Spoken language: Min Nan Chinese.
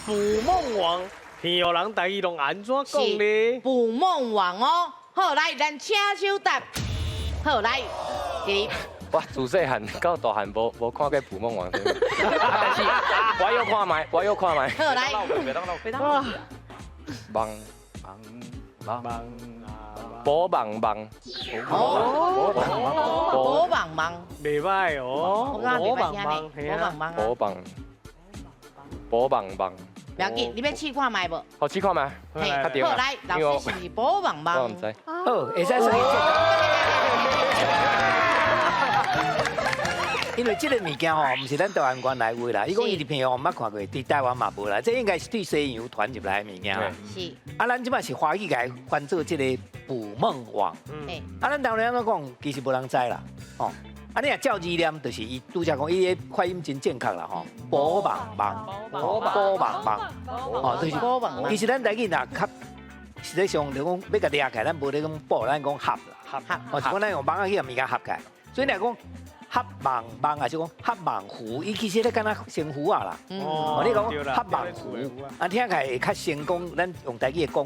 捕夢網，平陽人台語攏按怎講呢？捕夢網哦，好來，咱請手答。好來，弟弟。我自細漢到大漢無看過捕夢網，但是我有看覓，我有看覓。好來，網網網捕夢網，哦，捕夢網，袂䆀哦，我感覺袂䆀聽呢，捕夢網啊，捕夢，捕夢網。不要緊，你欲試看覓無？好試看覓。嘿，好來，老師是捕夢網。我毋知。好，會使說。因為這個物件吼，毋是咱台灣原來有啦。伊講伊佇平陽毋捌看過，佇台灣嘛無啦。這應該是對西洋傳入來的物件啦。是。啊，咱這擺是華語共翻做這個捕夢網。啊，咱台灣人按怎講，其實無人知啦。哦。啊，你若照字念，就是伊拄才講，伊的發音真正確啦吼。捕夢網，捕夢網，哦，就是。其實咱台語若較，實際上就講欲共掠起來，咱無咧講捕，咱講合啦。合。哦，是講咱用網仔去共物件合起來。所以若講合夢網，還是講合夢符，伊其實咧敢若成符仔啦。哦，你講合夢符，啊，聽起來會較成功。咱用台語的講法。